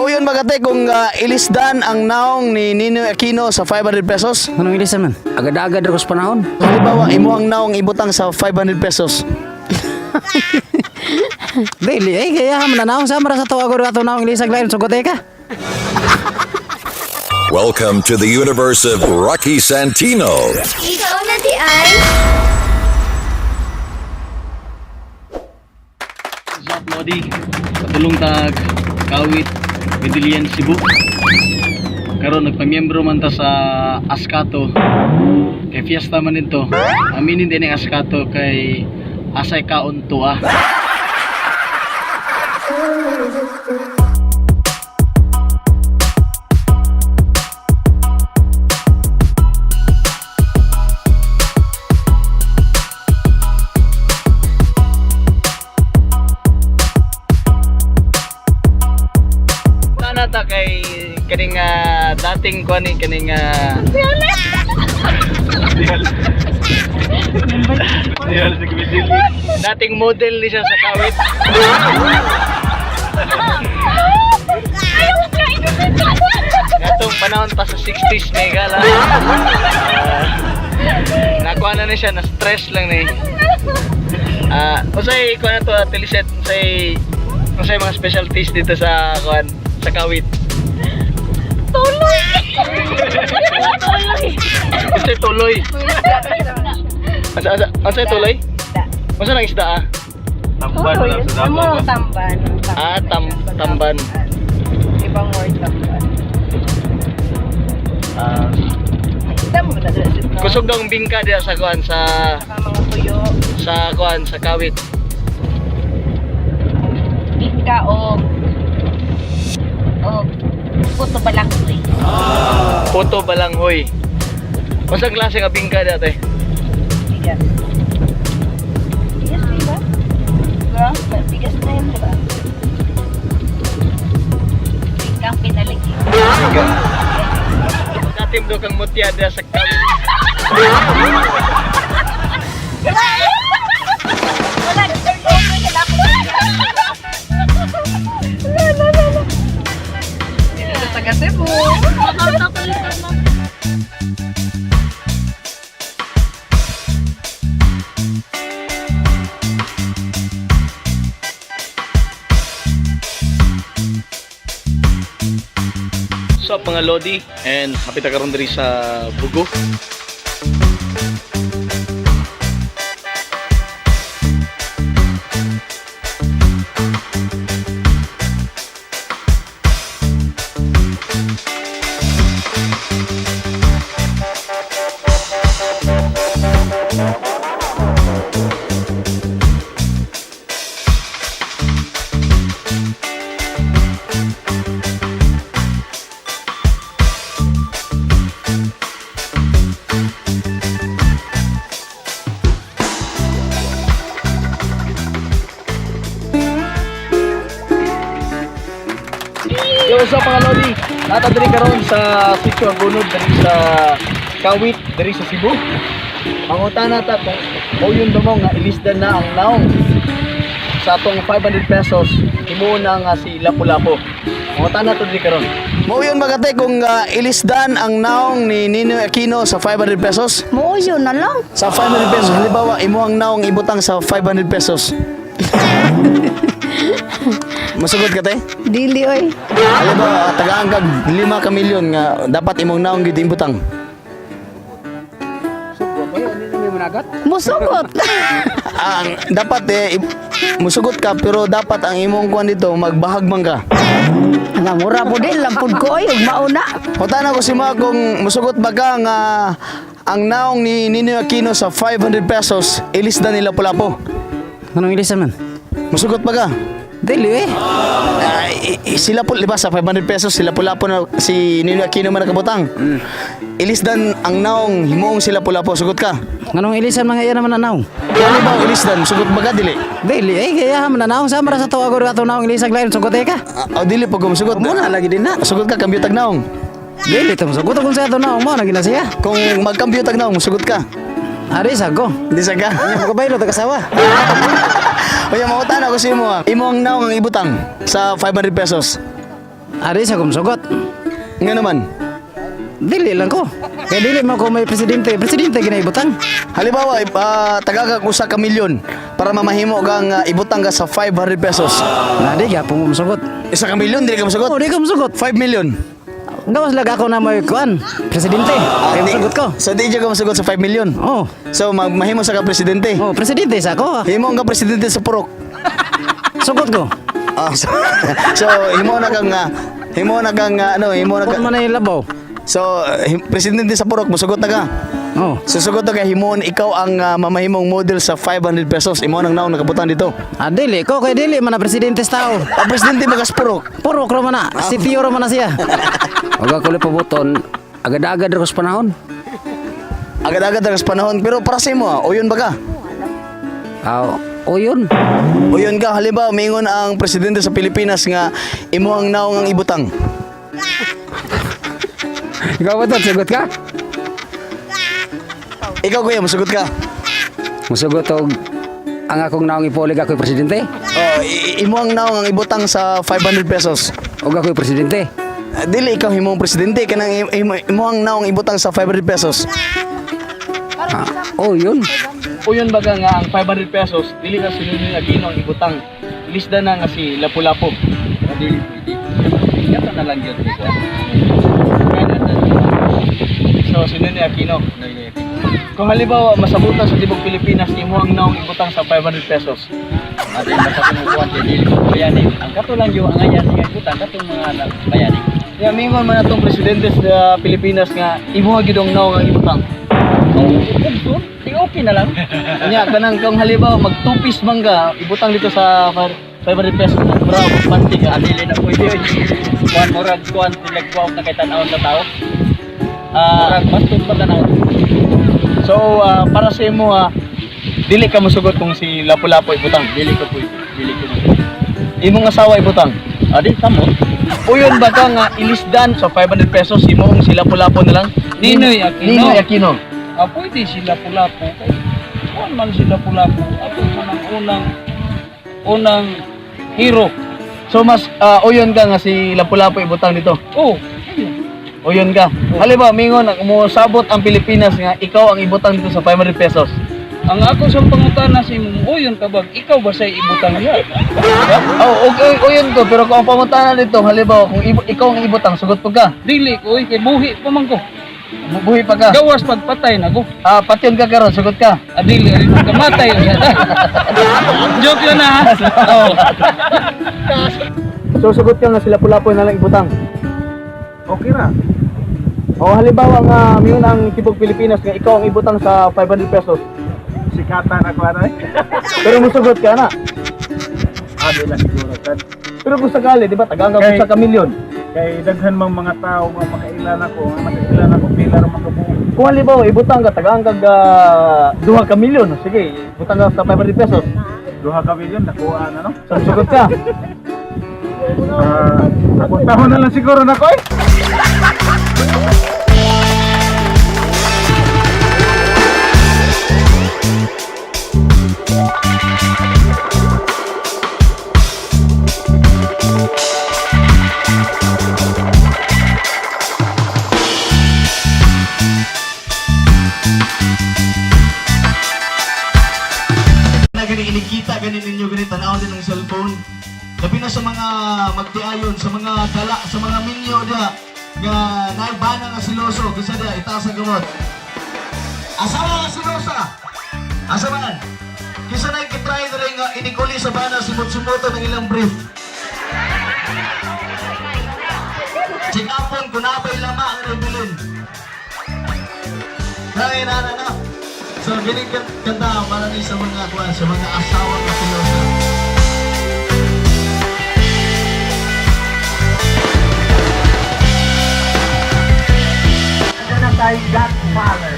Mauyon ba kate kung ilisdan ang naong ni Ninoy Aquino sa 500 pesos? Anong ilisan man? Agad-agad ra ko sa panahon. Halimbawa, imo ang naong ibutang sa 500 pesos. Dili eh kaya man naong sa mara sa tuwa ko ato naong ilisag lain sugot eh ka. Welcome to the universe of Rocky Santino. Ikaw na di ay. Zap Lodi, patulong tag Kawit, Medellin, Cebu. Karon nagpamiyembro man ta sa Askato. Kay fiesta man nito. Aminin din ang Askato kay asay kaon tuwa. Sana ta kay kaning dating kuan ni kaning dating model ni siya sa Kawit. Gatong panahon pa sa 60s mega lang. Nakuha na ni siya, na stress lang ni. Usay kuan na to Ate Lisette, usay usay mga specialties dito sa kuan sa Kawit. Tuloy. Tuloy. Usay tuloy. Asa asa usay tuloy? Unsa nang isda ah? Tamban. Amo tamban. Ah, tamban. Ibang word tamban. Ah, Isda mo na dala sa kusog daw ang bingka diha sa kuan sa Saka mga tuyo, sa kuan sa Kawit. bingka o o puto balanghoy. Puto balanghoy. Unsang klase nga bingka diha te? Bigas. Bigas di ba? Diba? Bigas na yun, di ba? Bingkang pinaligi. Bingka. Dating do kang mutya diha sa Kawit. Wala, turnover na lang ako. Dito sa taga Cebu. So mga Lodi and happy ta karon diri sa Bugo. Yo, what's up mga Lodi? Nata diri karon sa Sitio Agunod diri sa Kawit diri sa Cebu. Mangutana ta kung mauyon ba mo nga ilisdan na ang naong sa atong 500 pesos himuon na nga si Lapu-Lapu. Mangutana to diri karon. Mauyon ba kate kung ilisdan ang naong ni Ninoy Aquino sa 500 pesos? Muuyo na lang. Sa 500 pesos, halimbawa, imo ang naong ibutang sa 500 pesos. Masugot ka te? Dili oy. Halimbawa, tagaan kag 5 ka milyon nga dapat imong naong gid ibutang. Musugot. Ang dapat eh musugot ka pero dapat ang imong kuan dito magbahag man ka. Nga mura po din lampod ko oy ug mauna. Utana ko si ma kung musugot ba ka nga ang naong ni Ninoy Aquino sa 500 pesos ilisdan nila Lapu-Lapu. Anong ilisan man? Musugot ba ka? Dili eh. Sila po, di ba, sa 500 pesos, sila Lapu-Lapu na, si Ninoy Aquino man nakabutang. Ilisdan ang naong, himuong sila Lapu-Lapu, sugot ka. Anong ilisan mga iya naman na naong? Ano ba ang ilisdan? Sugot ba ka, dili? Dili eh kaya man naong sa mara sa tuwa ko ato naong ilisag lain sugot eh ka. Oh, dili po kung sugot. Muna lagi din na. Sugot ka, kambyo tag naong. Dili to sugot kung sa ato naong mo na gina siya. Kung magkambyo tag naong, sugot ka. Ari sa ko. Di sa ka. Nya mo kabaylo taga sawa. Oya, mangutana ko sa imo. Imo ang naong ang ibutang sa 500 pesos. Ari sa kumsugot. Nga naman. Dili lang ko. Kaya dili man ko may presidente. Presidente ginaibutang. Halimbawa, tagagag 1 ka milyon para mamahimo kang ibutang ka sa 500 pesos. Na di gyapon ko musugot. 1 ka milyon, dili ka musugot? Oh, di ko musugot. 5 million. Gawas lang ako na may kuan. Presidente. Kaya musugot ko. So, di ka musugot sa 5 million. Oh. So, mahimo sa ka presidente. Oh, presidente sa ako. Himo ang ka presidente sa Purok. Sugot ko. Ah, so, himo na kang ano, himo na Kung ka, man ay labaw. So, presidente sa Purok, musugot na ka. Oh. Susugot na ka himon ikaw ang mamahimong model sa 500 pesos. Imo nang naong nakabutan dito. Ah, dili ko kay dili man na presidente sa tao. Ang presidente magas Purok. Puro ra man na. Sitio ra man na siya. Huwag ako pabuton, agad-agad ra ko sa panahon. Agad-agad ang panahon pero para sa imo, uyon ba ka? Ah, o yun. Uyon ka, halimbawa mingon ang presidente sa Pilipinas nga imo ang naong ang ibutang. Ikaw ba tol, sagot ka? Ikaw kuya, musugot ka. Musugot og ang akong naong ipulig ako'y presidente. Oh, imo ang naong ang ibutang sa 500 pesos. Og ako'y presidente. Dili ikaw himong presidente kanang imo ang naong ibutang sa 500 pesos. Ah, oh yun. Uyon baga nga ang 500 pesos dili na si Ninoy Aquino ang ibutang. Ilisda na nga si Lapu-Lapu. Dili pwede. Kato na lang yun. So si Ninoy Aquino. Kung halimbawa masabutan sa tibok Pilipinas imo ang naong ibutang sa 500 pesos. Ate basta kumukuha kay dili ko bayani. Ang kato lang yo ang ayan nga ibutang katong mga bayani. Ya mingon man atong presidente sa Pilipinas nga imo gyud ang naong ang ibutang. Oh, di okay na lang. Nya kanang kung halimbawa mag two piece mangga ibutang dito sa 500 pesos bro, panty ka. Dili na pwede. Kuan murag kuan tilag kuan na kay tan-awon sa tao. Ah, murag bastos pa tan-awon. So para sa imo dili ka mosugot kung si Lapu-Lapu ibutang. Dili ko pwede. Dili ko. Imong asawa ibutang. Adi kamo. Uyon ba ka nga ilisdan sa 500 pesos imong si Lapu-Lapu na lang? Ninoy Aquino. Ninoy Aquino. Ah, pwede sila Lapu-Lapu kay kuan man sila Lapu-Lapu ato man ang unang unang hero. So mas uyon ka nga si Lapu-Lapu ibutang dito. Oh, Uyon ka. Halimbawa mingon ang musabot ang Pilipinas nga ikaw ang ibutang dito sa 500 pesos. ang ako sa pangutana sa imong uyon ka bag ikaw ba say ibutang niya? Oh, okay, uyon ko pero kung ang pangutana dito halimbawa kung ikaw ang ibutang sugot po ka. Dili ko oy kay buhi pa man ko. Buhi pa ka. Gawas pagpatay na ko. Ah, patyon ka karon, sugot ka. Ah, dili rin kamatay usa ta. Joke lang na ha. Oh. So sugot ka nga si Lapu-Lapu na lang ibutang. Okay ra. O halimbawa nga mingon ang tibok Pilipinas nga ikaw ang ibutang sa 500 pesos. Sikatan ako aray. Pero musugot ka na. Abi lang siguro tad. Pero kung sakali, di ba, tagaan ka kung sa kamilyon. Kay daghan mang mga tao nga makailan ako, nga makailan ako pila ra makabuo. Kung halimbawa, ibutang ka, tagaan kag 2 ka milyon. Sige, ibutang ka sa 500 pesos. 2 ka milyon nakuha na no. So, musugot ka. Ah, uh, na lang siguro na ko eh. Na gani inikita gani ninyo gani tanaw din ang cellphone. Labi na sa mga magtiayon, sa mga dala, sa mga minyo dia nga naibana nga siloso kinsa dia itaas ang gamot. Asawa nga silosa. Asa man? Kinsa na ikitry na rin nga inikuli sa bana simot-simoto ng ilang brief. Sikapon kunabay lama ang rebelin. Kaya na na na. So gini kanta para ni sa mga kuan, sa mga asawa nga silosa. Na tayo Godfather.